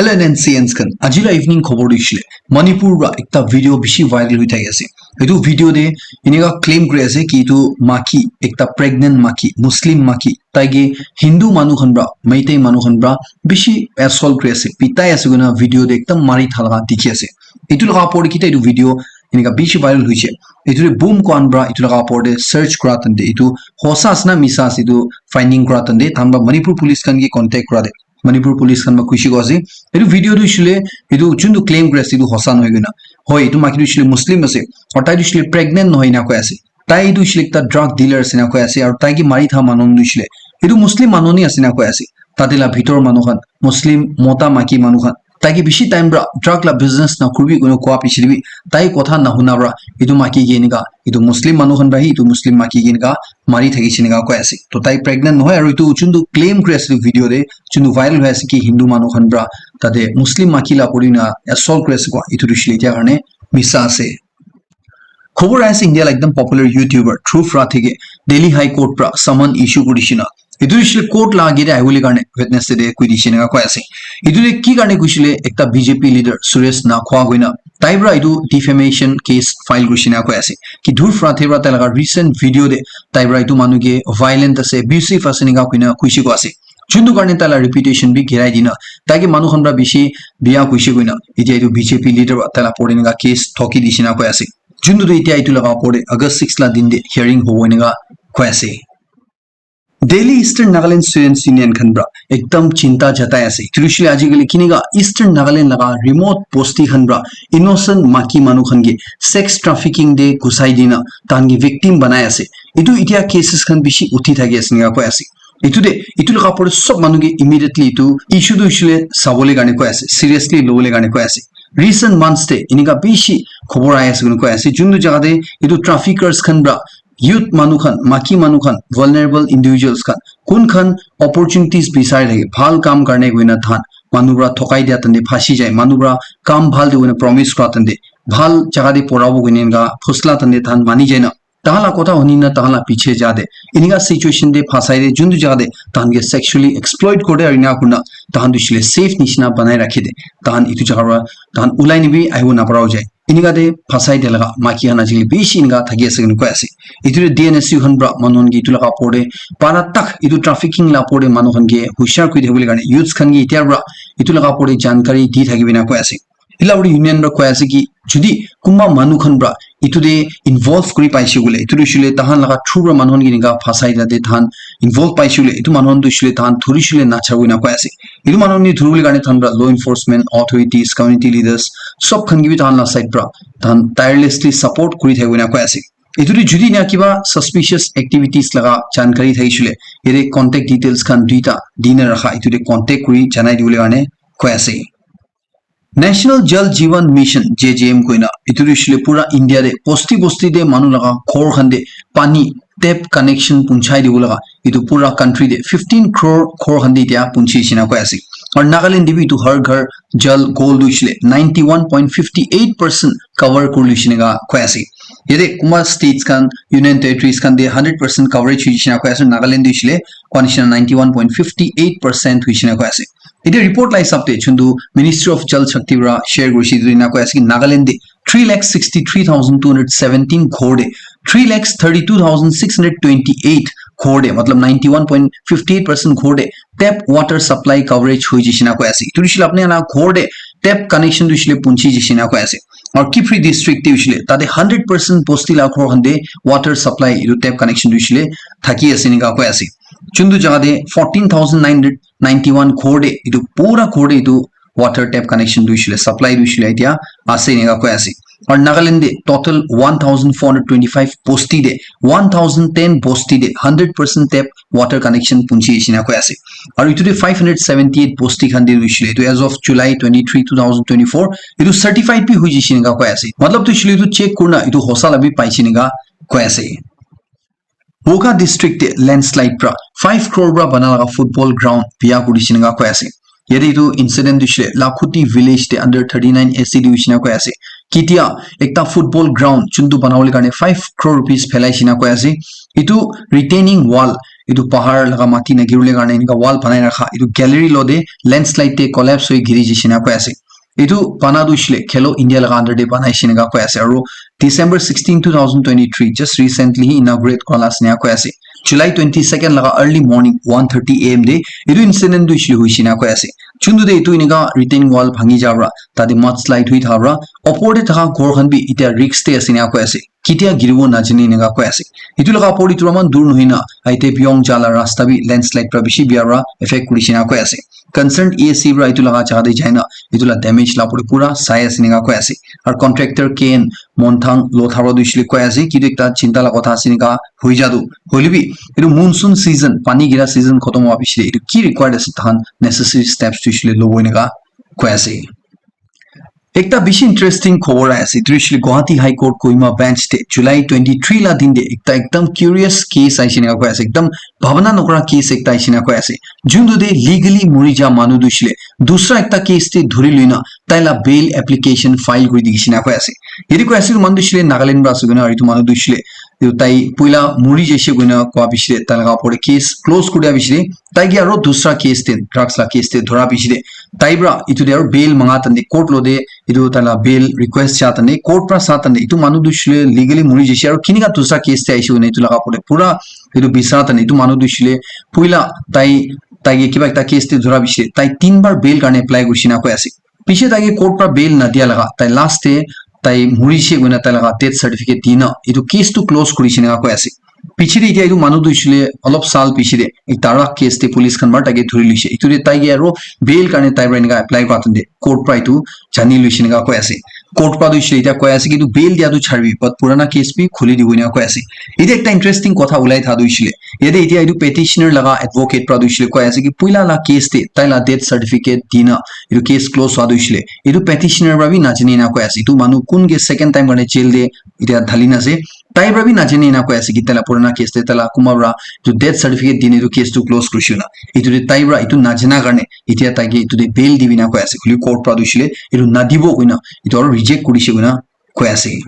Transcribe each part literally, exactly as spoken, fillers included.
Hello N N C Ns khan, aji la evening khobor tu hoishe le, Manipur pra ekta video bishi viral hoi thaki ase. Etu video te eneka claim kuri ase ki etu maki, ekta pregnant maki, Muslim maki, tai ke Hindu manu khan pra, Meitei manu khan pra bishi assault kuri ase, pitai ase koina video te ekdam mari thala dikhi ase. Etu laga opor te kitia etu video eneka bishi viral hoishe. Etu te boom khan pra etu laga opor te search kura tante, etu hosa ase na misa ase etu finding kura tante, tahan pra Manipur police khan ke contact kura te, Manipur police khan pra kushi ko ase. Etu video tu hoishe le, etu juntu claim kuri ase, etu hosa nohoi koina. Hoi, etu maki tu hoishe le Muslim ase. Aru tai tu hoishe le pregnant nohoi na koi ase. Tai tu hoishe le ekta drug dealer ase na koi ase. Aru tai ke mari tha manu tu hoishe le, etu Muslim manu ni ase na koi ase. Tate la bhitor manu khan, Muslim mota maki manu khan, tai ke bishi time pra drug la business na kuribi koina koa piche te bi, tai kotha na huna pra, etu maki ke eneka, etu Muslim manu khan pra hi, etu Muslim maki ke eneka mari thakishe eneka koi ase. To tai pregnant nohoi, aru etu juntu claim kuri ase etu video te, juntu viral hoi ase ki Hindu manu khan pra tate Muslim maki la pori na assault kuri ase koa, etu tu hoishe le etia karne misa ase. Khobor ahi ase India la ekdam popular YouTuber Dhruv Rathe ke Delhi High Court pra summon issue kuri dishe na. Etu hoishe le court la age te ahibole karne Wednesday te koi dishe eneka koi ase. Etu te ki karne koishe le ekta B J P leader Suresh Nakhwa koina tai pra etu defamation case file kurishe na koi ase. Ki Dhruv Rathe pra tai laga recent video te tai pra etu manu ke violent ase, abusive ase eneka koina koishe ko ase. Juntu karne tai la reputation bi girai dina, tai ke manu khan pra bishi biya koishe koina, etia etu B J P leader pra tai la opor te eneka case thoki dishe na koi ase. Juntu tu etia etu laga opor te August six la din te hearing hobo eneka koi ase. Delhi Eastern Nagaland Students Union khan pra ekdam chinta jatai ase. Etu hoishe le ajikali kineka Eastern Nagaland laga remote bosti khan pra innocent maki manu khan ke sex trafficking te ghusai dina tahan ke victim banai ase. Etu etia cases khan bishi uthi thaki ase eneka koi ase. Etu te, etu laga opor te sob manu ke immediately etu issue tu hoishe le sabole karne koi ase, seriously lobole karne koi ase. Recent months te eneka bishi khobor ahi ase koina koi ase, juntu jaga te etu traffickers khan pra youth manu khan, maki manu khan, vulnerable individuals khan, kun khan opportunities bisari thake, bhal kam karne koina tahan manu pra thokai dia tante phasi jai, manu pra kam bhal de koina promise kura tante, bhal jaga te porabo koina eneka phusla tante tahan mani jai na, tahan la kotha huni na tahan la piche ja de, eneka situation te phasai de, juntu jaga te tahan ke sexually exploit kore de, aru eneka kurina tahan tu hoishe le safe nishina banai rakhi de, tahan etu jaga pra tahan ulai ni bi ahibo napara ho jai. Eneka te phasai de laga maki khan ajikali bishi eneka thaki ase koina koi ase. Etu te D N S U khan pra manu khan ke etu laga opor te para tak etu trafficking la opor te manu khan ke hushar kuri thakibole karne youths khan ke etia pra etu laga opor te jankari di thakibi na koi ase. Etu la opor te union pra koi ase ki jodi kunba manu khan pra etu te involve kuri paishe koile, etu tu hoishe le tahan laga through pra manu khan ke eneka phasai la te tahan involve paishe koile, etu manu khan tu hoishe le tahan dhuri shile nacha koina koi ase. Etu manu khan ke dhuribole karne tahan pra law enforcement authorities, community leaders, sob khan ke bi tahan la side pra tahan tirelessly support kuri thaki koina koi ase. Etu te jodi na kiba suspicious activities laga jankari thakishe le, yate contact details khan duita dina rakha, etu te contact kuri janai dibole karne koi ase. National Jal Jeevan Mission, J J M koina, etu tu hoishe le pura India te bosti bosti te manu laga ghor khan te pani tap connection punchai dibo laga, etu pura country te fifteen crore ghor khan te etia punchi shina koi ase. Aru Nagaland te bi etu Har Ghar Jal goal tu hoishe le ninety one point fifty eight percent cover kuri luishe eneka koi ase. Yate kunba states khan, union territories khan te hundred percent coverage hoishe eneka koi ase, Nagaland te hoishe le koi nishina ninety one point fifty eight percent hoishe eneka koi ase. Etia report la hisab te juntu Ministry of Jal Shakti pra share kurishe etu eneka koi ase ki Nagaland te three lakh sixty three thousand two hundred seventeen ghor te three lakh thirty two thousand six hundred twenty eight ghor te, matlab ninety one point fifty eight percent ghor te tap water supply coverage hoi jaise na koi ase. Etu hoishe le apni khan laga ghor te tap connection tu hoishe le punchi jaise na koi ase. Aru Kiphire district te hoishe le tate hundred percent bosti la ghor khan te water supply etu tap connection tu hoishe le thaki ase eneka koi ase. Juntu jaga te fourteen thousand nine hundred ninety one ghor te etu pura ghor te etu water tap connection tu hoishe le supply tu hoishe le etia ase eneka koi ase. Aru Nagaland te total one thousand four hundred twenty five bosti te, one thousand ten bosti te hundred percent tap water connection punchi jaise na koi ase. Aru etu te five hundred seventy eight bosti khan te hoishe le, etu as of July twenty three, two thousand twenty four, etu certified bi hoi jaise eneka koi ase. Matlab tu hoishe le etu check kurina etu hosa la bi paise eneka koi ase. Wokha district te landslide pra five crore pra bana laga football ground biya kuri jaise eneka koi ase. Yate etu incident tu hoishe le Lakhuti village te under thirty nine S C te hoishe eneka koi ase. Ketia ekta football ground juntu banabole karne five crore rupees phelai jaise eneka koi ase. Etu retaining wall etu pahar laga mati nagiribole karne enika wall banai rakha, etu gallery lo te landslide te collapse hoi giri jaise enika koi ase. Etu bana tu hoishe le Khelo India laga under te banai se enika koi ase. Aru December sixteen, two thousand twenty-three, just recently hi inaugurate kura la ase enika koi ase. July twenty-second laga early morning one thirty A M te etu incident tu hoishe le hoishe enika koi ase. Juntu te etu enika retaining wall bhangi ja pra, tate mudslide hui tha pra, opor te thaka ghor khan bi itya risk te ase enika koi ase. Ketia giribo najane enika koi ase. Etu laga opor te thora man dur nohoi na, aite Pyongjang la rasta bi landslide pra bishi bia pra affect kurishe enika koi ase. Concerned E A C pra etu laga jaga te jai na, etu la damage la opor te pura sai ase enika koi ase. Aru contractor K N Monthang lo tharo tu hoishe le koi ase, kitu ekta chinta la kotha ase enika hoi ja tu. Hoile bi, etu monsoon season, pani gira season khotom howa piche te, etu ki required ase, tahan necessary steps tu hoishe le lobo enika koi ase. Ekta bishi interesting khobor ahi ase. Etu hoishe le Guwahati High Court Kohima Bench te July twenty-three la din te ekta ekdam curious case ahishe enika koi ase. Ekdam bhabana nokora case ekta ahishe enika koi ase. Juntu te legally muri ja manu tu hoishe le dusra ekta case te dhuri lui na tai la bail application file kuri dikishe enika koi ase. Yate koi ase etu manu tu hoishe le Nagaland pra ase koina, aru etu manu tu hoishe le etu tai puila muri jaise koina koa piche te tai laga opor te case close kuri dia piche te tai ke aru dusra case te, drugs la case te dhura piche te tai pra etu te aru bail manga tante court lo te etu tai la bail request cha tante court pra sa tante etu manu tu hoishe le legally muri jaise aru kinika dusra case te ahishe koina etu laga opor te pura etu bisa tante etu manu tu hoishe le puila tai, tai ke kiba ekta case te dhura piche te tai tin bar bail karne apply kurishe enika koi ase. Piche tai ke court pra bail nadia laga tai last te tai murishe koina tai laga death certificate di na etu case tu close kurishe enika koi ase. Piche te etia etu manu tu hoishe le olop saal piche te ekta alag case te police khan para tai ke dhuri loishe. Etu te tai ke aru bail karne tai para enika apply kura tante court para etu jani loishe enika koi ase. Court para tu hoishe le etia koi ase ki etu bail dia tu charibi, but purana case bi khuli dibo enika koi ase. Etia ekta interesting kotha ulai tha tu hoishe le, yate etia etu petitioner laga advocate para tu hoishe le koi ase ki puila la case te tai la death certificate di na etu case close hwa tu hoishe le etu petitioner para bi najane enika koi ase. Etu manu kun ke second time karne jail te etia dhali na ase. Tai para bi najane enika koi ase ki tai la purana case te tai la kunba para etu death certificate di na etu case tu close kurishe na. Etu te tai para etu najana karne etia tai ke etu te bail dibi enika koi ase. Hoile court para tu hoishe le etu nadibo koina etu aru reject kurishe koina koi ase.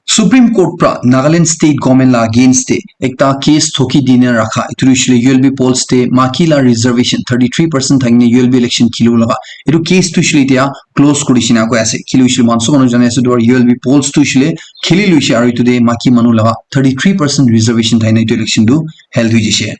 Supreme Court pra Nagaland State Government la against te ekta case thoki dina rakha. Etu hoishe le U L B polls te maki la reservation thirty three percent thakina U L B election khilibo laga. Etu case tu hoishe le etia close kuri dishina koi ase. Kile hoishe le manso manu jane ase tu U L B polls tu hoishe le khili loishe aru etu te maki manu laga thirty three percent reservation thaina etu election tu held hoi jaise.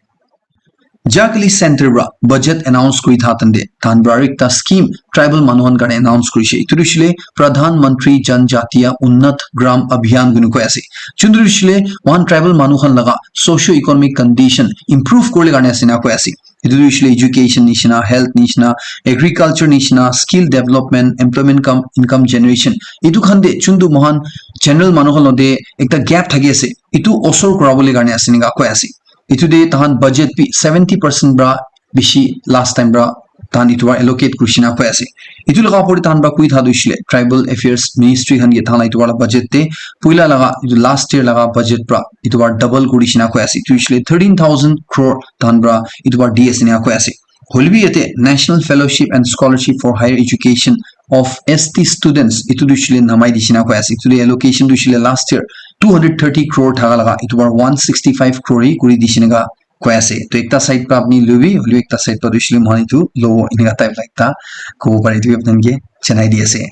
Jakali center pra budget announce kuri tha tante, tahan pra aru ekta scheme tribal manu khan karne announce kurishe. Etu tu hoishe le Pradhan Mantri Janjatiya Unnat Gram Abhiyan koi koi ase. Juntu tu hoishe le moikhan tribal manu khan laga socio economic condition improve kuribole karne ase ena koi ase. Etu tu hoishe le education nishina, health nishina, agriculture nishina, skill development, employment cum income generation. Etu khan te juntu moikhan general manu khan logote ekta gap thaki ase. Etu osor kuribole karne ase ena koi ase. Etu te tahan budget bi seventy percent pra bishi last time pra tahan etu para allocate kuri dishina koi ase. Etu laga opor te tahan para koi tha tu hoishe le tribal affairs ministry khan ke tahan la etu para budget te puila laga etu last year laga budget para etu para double kuri dishina koi ase. Etu hoishe le thirteen thousand crore tahan para etu para di ase ena koi ase. Hoile bi yate National Fellowship and Scholarship for Higher Education of S T students etu tu hoishe le namai dishina koi ase. Etu te allocation tu hoishe le last year two hundred thirty crore thaka laga etu para one sixty five crore hi kuri dishina koi ase. To ekta side pra apni lobi, hoilebi ekta side pra tu hoishe le moikhan etu lobo enika type la ekta kobo pare, etu bi apni khan ke janai di ase.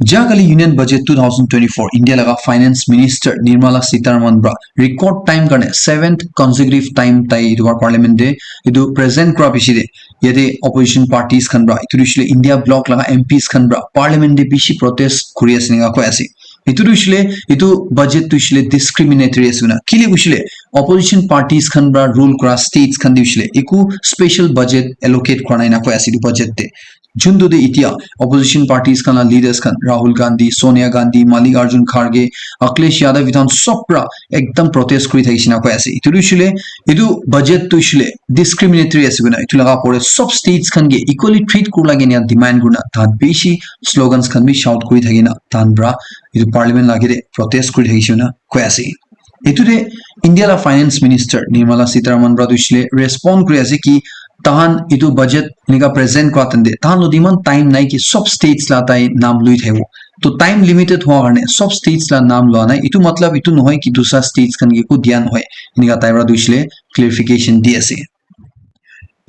Jakali Union Budget two thousand twenty-four India laga Finance Minister Nirmala Sitharaman pra record time karne seventh consecutive time tai etu para parliament te etu present kura piche te yate opposition parties khan pra etu tu hoishe le India bloc laga M Ps khan pra parliament te bishi protest kuri ase enika koi ase. Etu tu hoishe le, etu budget tu hoishe le discriminatory ase koina. Kile hoishe le, opposition parties khan pra rule kura states khan te hoishe le, eku special budget allocate kura nai ena koi ase etu budget te. Juntu te etia opposition parties khan la leaders khan, Rahul Gandhi, Sonia Gandhi, Mallikarjun Kharge, Akhilesh Yadav, etu khan sob pra ekdam protest kuri thakishe ena koi ase. Etu tu hoishe le, etu budget tu hoishe le discriminatory ase koina. Etu laga opor te sob states khan ke equally treat kuribole karne demand kurina tahan bishi slogans khan bi shout kuri thakina tahan pra etu parliament la agey te protest kuri thakishe koina koi ase. Etu te India la finance minister Nirmala Sitharaman pra tu hoishe le respond kuri ase ki tahan etu budget enika present kura tante tahan logote eman time nai ki sob states la tai naam lui thakibo. To time limited hoa karne sob states la naam loa nai, itu matlab itu nohoi ki dusra states khan ke ko dia nohoi. Enika tai para tu hoishe le clarification di ase.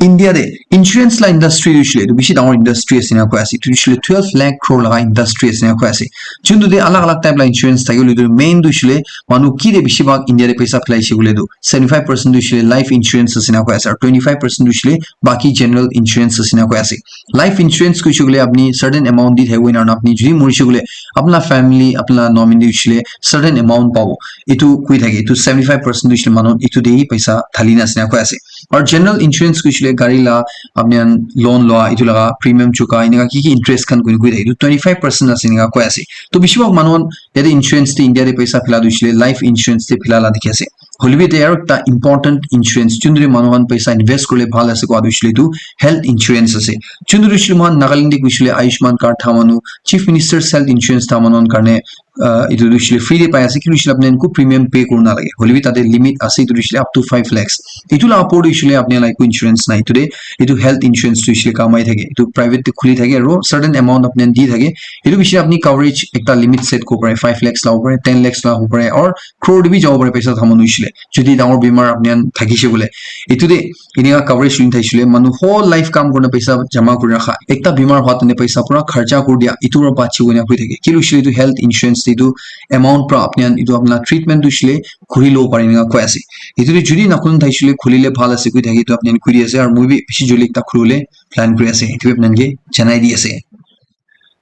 India de insurance la industry tu hoishe le itu bishi dangor industry ase na koi ase. Itu hoishe le twelve lakh crore laga industry ase na koi ase. Juntu de alag alag type la insurance thake hoile tu main tu hoishe le manu ki de bishi bhag India de paisa philai she koile tu seventy five percent tu hoishe le life insurance ase na koi ase, aru twenty five percent tu hoishe le baki general insurance ase na koi ase. Life insurance koishe koile apni certain amount di thake hoina apni jodi morishe koile apna family apna nominee hoishe le certain amount pabo. Itu koi thake itu seventy five percent tu hoishe le manu itu de hi paisa thali na ase na koi ase. Aru general insurance koishe koile gari la apni khan loan loa itu laga premium chuka enika ki ki interest khan koi koi thake itu twenty five percent ase enika koi ase. To bishi bhag manu khan yate insurance te India te paisa phila tu hoishe le life insurance te phila la dikhi ase. Hoilebi ete aru ekta important insurance juntu manu khan paisa invest kurile bhal ase koa tu hoishe le tu health insurance ase. Juntu hoishe le moikhan Nagaland te koishe le Ayushman card tha manu Chief Minister's Health Insurance tha manu khan karne uh, itu hoishe le free te pai ase ki hoishe le apni khan ko premium pay kurina lage. Hoilebi tate limit ase itu hoishe le up to five lakhs. Itu la upor hoishe le apni khan la ko insurance nai itu de itu health insurance tu hoishe le kamai thake. Itu private te khuli thake aru certain amount apni khan di thake. Itu bishi apni coverage ekta limit set ko pare five lakhs la pare ten lakhs la pare or crore te bi jabo pare paisa tha manu hoishe le. Jodi dangor bimar apni khan thakishe bole. Itu de enika coverage loi thakishe le manu whole life kam kurina paisa jama kuri rakha. Ekta bimar hua tane paisa pura kharcha kuri dia. Itu pura bachi kena koi thake. Ki hoishe le itu health insurance te itu amount pura apni khan itu apna treatment tu hoishe le khuli lo pare enika koi ase. Itu de jodi nakun thakishe le khuli le bhal ase koi thake itu apni khan koi di ase. Aru moi bi bishi jodi ekta khuli le plan kuri ase. Itu bi apni khan ke janai di ase.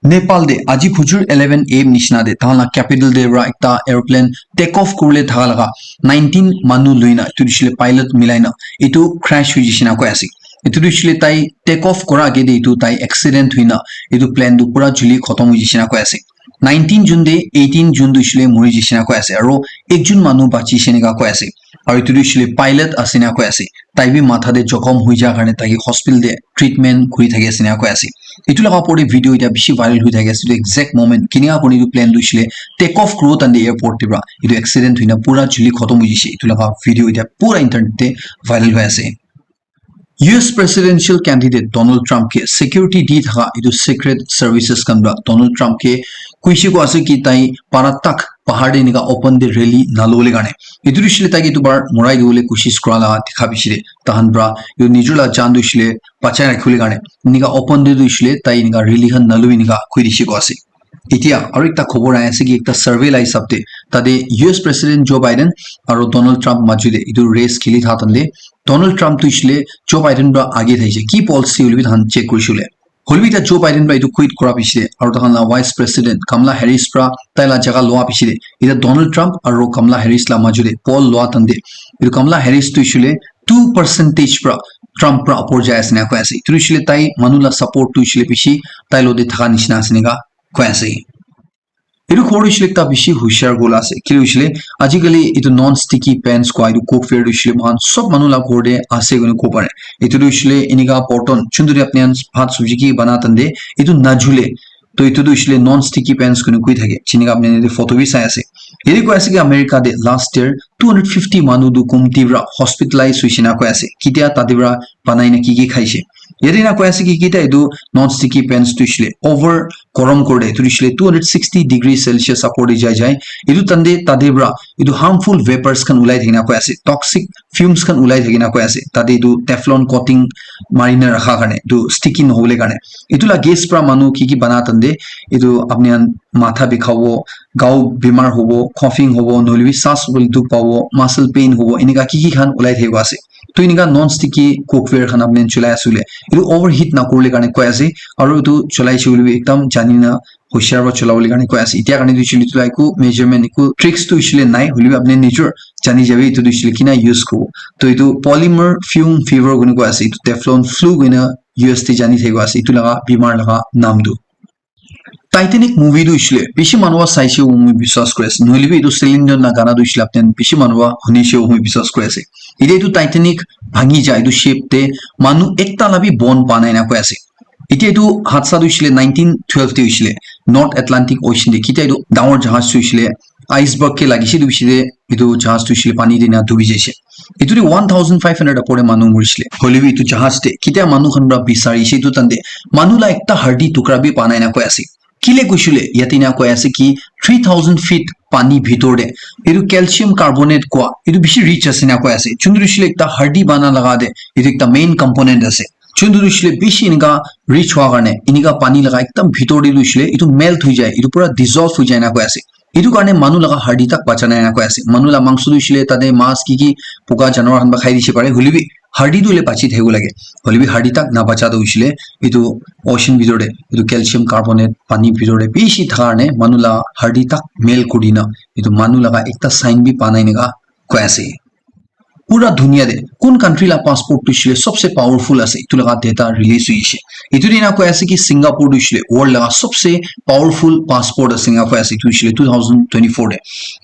Nepal de aji phujur eleven a m nishina de tahan la capital de pra ekta aeroplane take off kurle thaka laga nineteen manu luina itu dishile pilot milaina itu crash hui jishina koi ase. Itu dishile tai take off kora age de itu tai accident huina itu plane tu pura juli khotom hui jishina koi ase. Nineteen jun de eighteen jun tu dishile muri jishina koi ase aro ekjun manu bachi shina koi ase. Aro itu dishile pilot ase na koi ase. Tai bi matha de jokhom hui ja karne tai hospital de treatment kuri thaki ase na koi ase. Itu laga opor te video etiya bishi viral hui thaki ase. Itu exact moment kinika kuri itu plane tu hoishe le take off kuro tande airport te pra. Itu accident huina pura juli khotom hui jishe. Itu laga video etiya pura internet te viral hui ase. U S presidential candidate Donald Trump ke security di thaka itu secret services khan pra Donald Trump ke kuishi ko ase ki tai para tak bahar te enika open te rally nalobole karne. Itu hoishe le tai ke itu bar morai dibole koshish kura laga dikha bishi de. Tahan pra itu nijor la jan tu hoishe le bachai rakhibole karne enika open te tu hoishe le tai enika rally khan nalobi enika koi dishi ko ase. Etiya aru ekta khobor ahi ase ki ekta survey la hisab te tate U S President Joe Biden aru Donald Trump majo te itu race kheli thaka time te Donald Trump tu hoishe le Joe Biden pra age thakishe. Ki polls te hoile bi tahan check kurishe le. Hoilebi ta Joe Biden pra etu quit kura piche aru tahan la Vice President Kamala Harris pra tai la jaga lua piche de eta Donald Trump aru Kamala Harris la majo de poll lua time de etu Kamala Harris tu hoishe le two percentage pra Trump pra upor jai ase na koi ase. Etu hoishe le tai manu la support tu hoishe le bishi tai lo de thaka nishina ase enika koi ase. Etu khor hoishe le ekta bishi hushar gola ase. Kile hoishe le, ajikali etu non sticky pans koi etu cookware tu hoishe le moikhan sob manu la ghor te ase koina kobo pare. Etu tu hoishe le enika porton, juntu te apni khan bhat sabji ki bana time te etu najule, to etu tu hoishe le non sticky pans koina koi thake. Jinika apni khan yate photo bi sai ase. Yate koi ase ki America te last year two hundred fifty manu tu kumti pra hospitalize hoishe na koi ase. Kitia tate pra banai na ki ki khaishe. Yate na koi ase ki kita etu non sticky pans tu hoishe le over gorom kore de, etu hoishe le two hundred sixty degree Celsius upor te jai jai. Etu time te tate pra etu harmful vapors khan ulai thakina koi ase, toxic fumes khan ulai thakina koi ase. Tate etu Teflon coating marina rakha karne, etu sticky nohobole karne. Etu la gas pra manu ki ki bana time te, etu apni khan matha bikhabo, gao bimar hobo, coughing hobo, nohoile bi saas lobole dukh pabo, muscle pain hobo, enika ki ki khan ulai thakibo ase. To enika non sticky cookware khan apni khan cholai ase koile, etu overheat nakuribole karne koi ase, aru etu cholai ase koile bi ekdam jani na hoshiar para cholabole karne koi ase. Etia karne tu hoishe le etu la eku measurement, eku tricks tu hoishe le nai, hoile bi apni khan nijor jani jabi etu tu hoishe le kina use kuribo. To etu polymer fume fever koina koi ase, etu Teflon flu koina U S te jani thakibo ase, etu laga bimar laga naam tu. Titanic movie tu hoishe le bishi manu para saishe koile moi biswas kuri ase, nohoile bi etu Celine Dion la gana tu hoishe le apni khan bishi manu para hunishe koile moi biswas kuri ase. Etia etu Titanic bhangi ja etu ship te manu ekta la bi bon pa nai ena koi ase. Etia etu hadsa tu hoishe le nineteen twelve te hoishe le North Atlantic Ocean te, kitia etu dangor jahaj tu hoishe le iceberg ke lagishe etu piche te etu jahaj tu hoishe le pani te ena dubi jaishe. Etu te one thousand five hundred upor te manu morishe le. Hoile bi etu jahaj te kitia manu khan para bisarishe etu time te manu la ekta hardi tukra bi pa nai ena koi ase. Kile kushile yate na koi ase ki three thousand feet pani bhitor de etu calcium carbonate koa etu bishi rich ase na koi ase. Chundru shile ekta hardi bana laga de etu ekta main component ase. Chundru shile bishi inika rich hua karne inika pani laga ekdam bhitor de lushile etu melt hui jai, etu pura dissolve hui jai na koi ase. Etu karne manu laga hardi tak bachana na koi ase. Manu la mangso lushile tate mas ki ki puka janwar khan ba khai dishi pare. Huli bi hardi tu le bachi thaibo lage. Huli bi hardi tak na bacha tu lushile etu ocean bhitor de etu calcium carbonate pani bhitor de bishi thaka karne manu la hardi tak melt kuri na etu manu laga ekta sign bi pa nai enika koi ase. Pura dunia de kun country la passport tu shile sobse powerful ase, etu laga data release hoishe. Etu dina koi ase ki Singapore tu shile world laga sobse powerful passport ase nga koi ase, etu shile two thousand twenty-four de.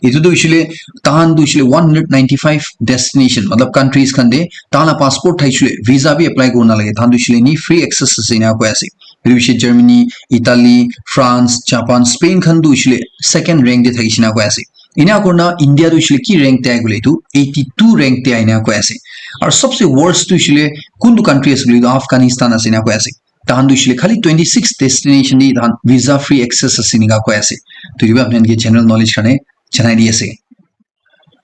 Etu tu shile tahan tu shile one hundred ninety-five destination, matlab countries khan de tahan la passport thai shile visa bi apply kori na lage, tahan tu shile ni free access ase nga koi ase. Etu shile Germany, Italy, France, Japan, Spain khan tu shile second rank de thai shina koi ase. Ina kurna India tu shile ki rank te ai gule tu eighty-two rank te aina koi ase. Aru sobse worst tu shile kuntu country ase gule tu Afghanistan ase na koi ase. Tahan tu shile khali twenty-six destination de tahan visa free access ase nika koi ase. Tu iba apni ke general knowledge karne janai di ase.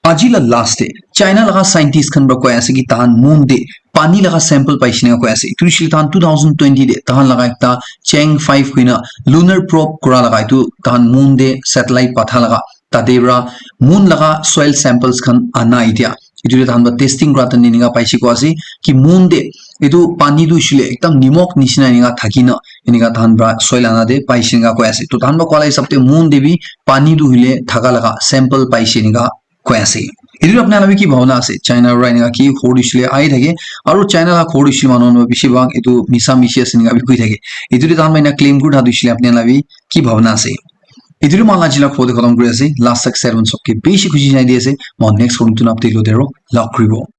Aji la last de China laga scientist khan ba koi ase ki tahan moon de pani laga sample paishe na koi ase. Etu shile tahan two thousand twenty de tahan laga ekta Chang five kuina lunar probe kura laga etu tahan moon de satellite patha laga tate pra moon laga soil samples khan ana itia. Etu de tahan ba testing kura tani enika paishe koi ase ki moon de etu pani tu shile ekdam nimok nishina enika thaki na enika tahan pra soil ana de paishe enika koi ase. To tahan ba koi la hisab de moon de bi pani tu hile thaka laga sample paishe enika koi ase. Etu apni khan la bi ki bhabna ase? China ra enika ki khor dishile ahi thake, aru China la khor dishile manu khan bishi bhag etu misa mishi ase enika bi koi thake. Etu de tahan pra ena claim kuri thaka dishile apni khan la bi ki bhabna ase? Etu de moi la aji la khor de khatam kuri ase. Last tak servant sob ke bishi khushi janai di ase. Moi next khor nutun update lo de aro log kuri bo.